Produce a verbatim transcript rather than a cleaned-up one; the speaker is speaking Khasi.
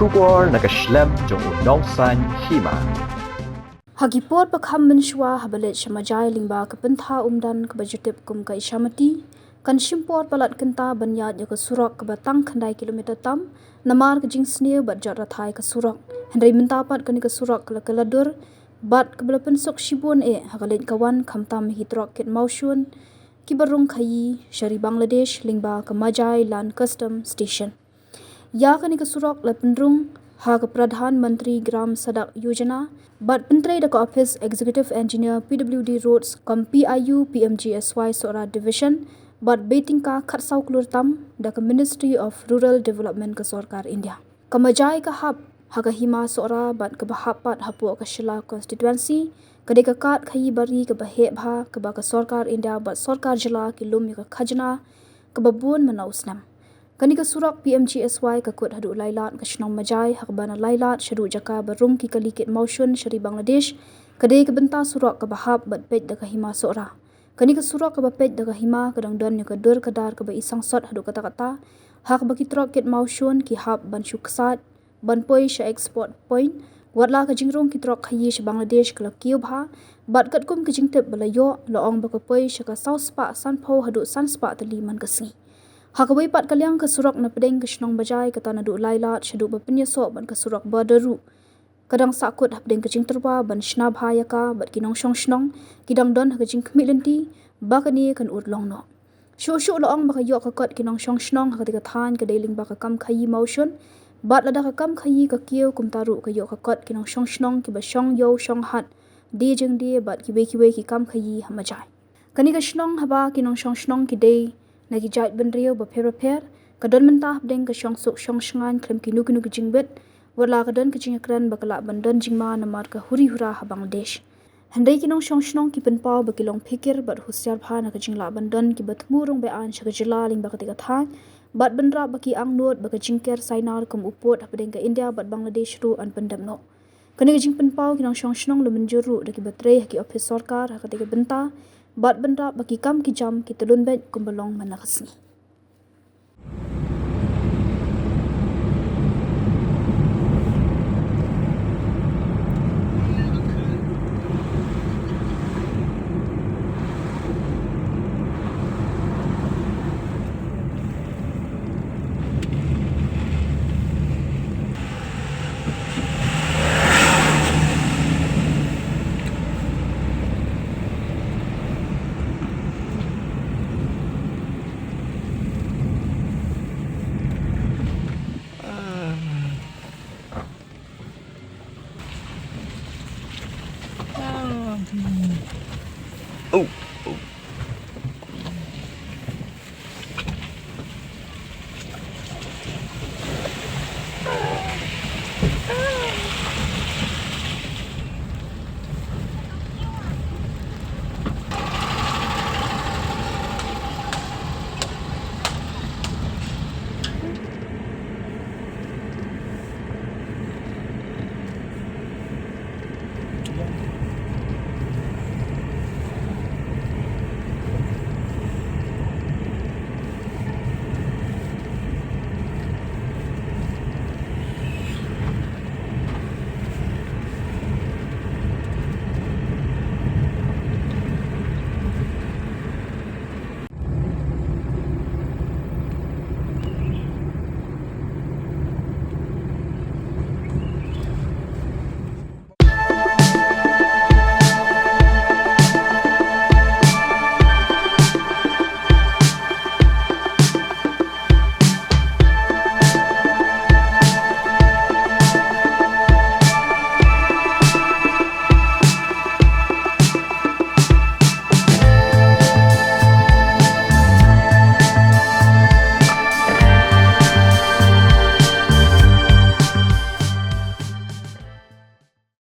Khubor na ka shlem jong u nongsaiñ hima. Ha ki por ba kham mynshuwa haba leit sha Majai lyngba ka pyntha umdan kaba ju tip kum ka Ishamati, kan shim por palat kynta ban ïaid ïa ka surok kaba tang khyndai kilometer tam, namar ka jingsniew bad jot rathai ka surok. Hynrei mynta pat kane ka surok ka la kylla dur, bad kaba la pynsuk shibun eh ha ka leit ka wan khamtam ha ki trok kit mawshun kiba rung khaïi sha ri Bangladesh lyngba ka Majai Land Custom Station. Ïa kane ka surok la pynrung ha ka Pradhan Mantri Gram Sadak Yojana bad pyntrei da ka Office Executive Engineer P W D Roads kum P I U P M G S Y Sohra Division bad beityngka khatsaw klur tam da ka Ministry of Rural Development ka Sorkar India. Ka Majai ka hap ha ka hima Sohra bad kaba hap pat hapoh ka Shella constituency, ka dei ka kad khaïi bari kaba heh bha kaba ka Sorkar India bad Sorkar Jylla ki lum ïa ka khajna kaba bun mynno u snem. Kane ka surok P M G S Y ka kut haduh Laitlad ka shnong Majai, ha kaba na Laitlad shaduh jaka ba rung ki kali kit mawshun sha ri Bangladesh, ka dei ka bynta surok kaba hap bad peit da ka hima Sohra. Kane ka surok kaba peit da ka hima ka dang don ïa ka dur ka dar kaba i sangsot haduh katta katta, ha kaba ki trok kit mawshun ki hap ban shu ksaid ban poi sha export point, wat la ka jingrung ki trok khaïi sha Bangladesh ka la kiew bha, bad katkum ka jingtip ba la ïoh, la ong ba ka poi sha ka saw spah sanphew haduh san spah tylli man ka sngi. Ha kawei pat ka liang, ka surok na pdeng ka shnong Majai kata naduh Laitlad shaduh ba pynïasoh bad ka surok border ruh, ka dang sahkut hapdeng ka jingtyrwa ban shna bha ïa ka bad ki nongshong shnong ki dang don ha ka jingkhmih lynti ba kane kan urlong noh. Shuh shuh la ong ba ka ïoh ka kot ki nongshong shnong ha katei ka thaiñ ka dei lyngba ka kam khaïi mawshun, bad lada ka kam khaïi ka kiew kumta ruh ka ïoh ka kot ki nongshong shnong kiba shong ïew shong hat, die jingdie bad kiwei kiwei ki kam khaïi ha Majai. Kane ka shnong haba ki nongshong shnong ki dei na ki jait bynriew bapher bapher, ka don mynta hapdeng ka shongsuk shongshngaiñ khlem kino kino ki jingwit, wat la ka don ka jingïakren ba ka lah ban don jingma namar ka huri hura ha Bangladesh. Hynrei ki nongshong shnong ki pynpaw ba ki long phikir bad husiar bha na ka jinglah ban don kiba thmu rung beaiñ sha ka jylla lyngba katei ka thaiñ, bad bynrap ba ki angnud ba ka jingker sainar kum u pud hapdeng ka India bad Bangladesh ruh yn pyndep noh. Kane ka jingpynpaw ki nongshong shnong la mynjur ruh da kiba trei ha ki ophis sorkar ha katei ka bynta, bad bynrap ba ki kam ki jam ki tyllun beit kumba long man la ka sngi.